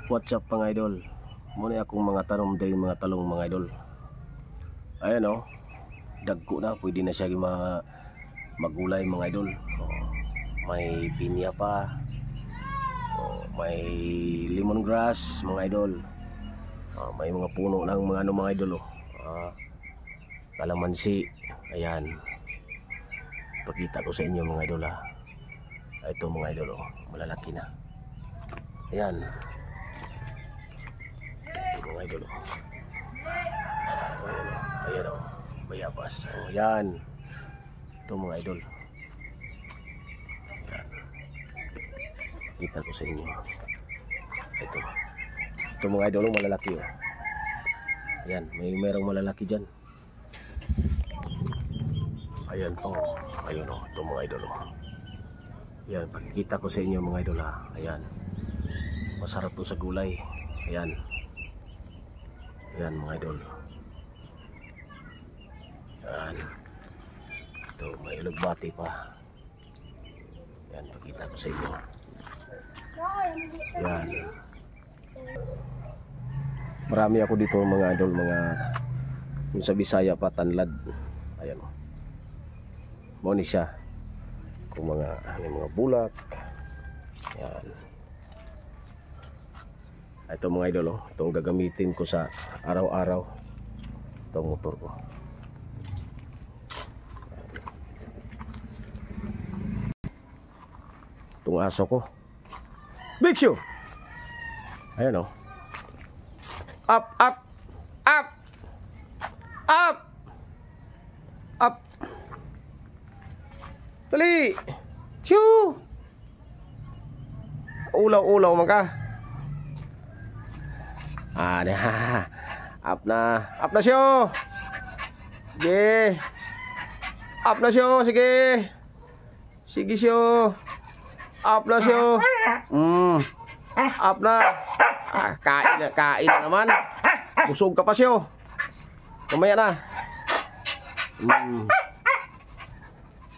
What's up, mga idol? Muna akong mga tanom diri, mga talong, mga idol. Ayan oh. Dagko na, pwede na siya mga magulay, mga idol. Oh, may pinya pa. Oh, may lemongrass, mga idol. Oh, may mga puno ng mga ano, mga idol, oh. Ah, kalamansi. Ayan. Pakita ko sa inyo, mga idol, ah. Ito, mga idol, oh, malalaki na. Ayan. Ito, mga idol, oh. Ayan oh. Ayan oh. Bayabas. Oh, yan. Ito, mga idol. Ayan. Kita ko sa inyo. Ito. Ito, mga idol, oh, malalaki, oh. Ayan, may merong malalaki dyan. Ayan po. Ayun oh, ito, mga idol, oh. Ayan, pakikita ko sa inyo, mga idol, ha. Ayan. Masarap to sa gulay. Ayan. Ayan, mga idol. Ayan. Ito, may alugbati pa. Ayan, pakita ko sa inyo. Ayan. Marami ako dito, mga idol, mga kung sa Bisaya pa, tanlad. Ayan oh. Mao ni siya. Kung mga ano, mga bulak. Ayan. Ito, mga idol, oh. Itong gagamitin ko sa araw-araw. Itong motor ko. Itong aso ko. Big Shoe! Ayan oh. Up, up, up, up, up. Dali! Shoo! Ulaw-ulaw man ka. Ah, na. Up na. Up na siya. Sige. Up na siya. Sige. Sige siya. Up na siya. Up na. Ah, kain na naman. Busog ka pa siya. Mamaya na.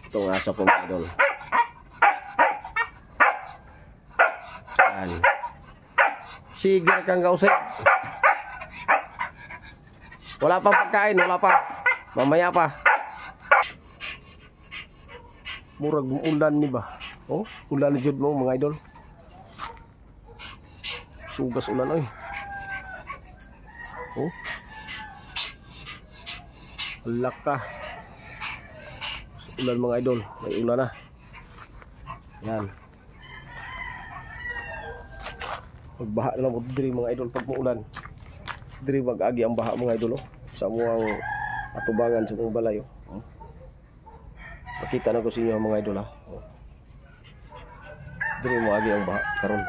Itong aso ko, mga idol. Yan. Sige kang kausip. Wala pa pagkain, wala pa. Mamaya pa. Murag ulan ni ba? Oh, ulan na jud mo, mga idol. Sugas ulan oy. Oh. Alaka. Ulan, mga idol, may ulan na. Yan. Magbaha na lang diri, mga idol, pag muulan. Diri mag-agi ang baha, mga idol, oh. Sa muang atubangan sa mga balay, oh. Oh. Pakita na ko sa inyo, mga idol, ha. Oh. Diri mo agi ang baha karon.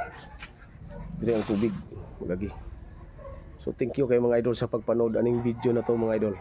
Diri ang tubig mag-agi. So thank you kay mga idol sa pagpanood aning video na to, mga idol.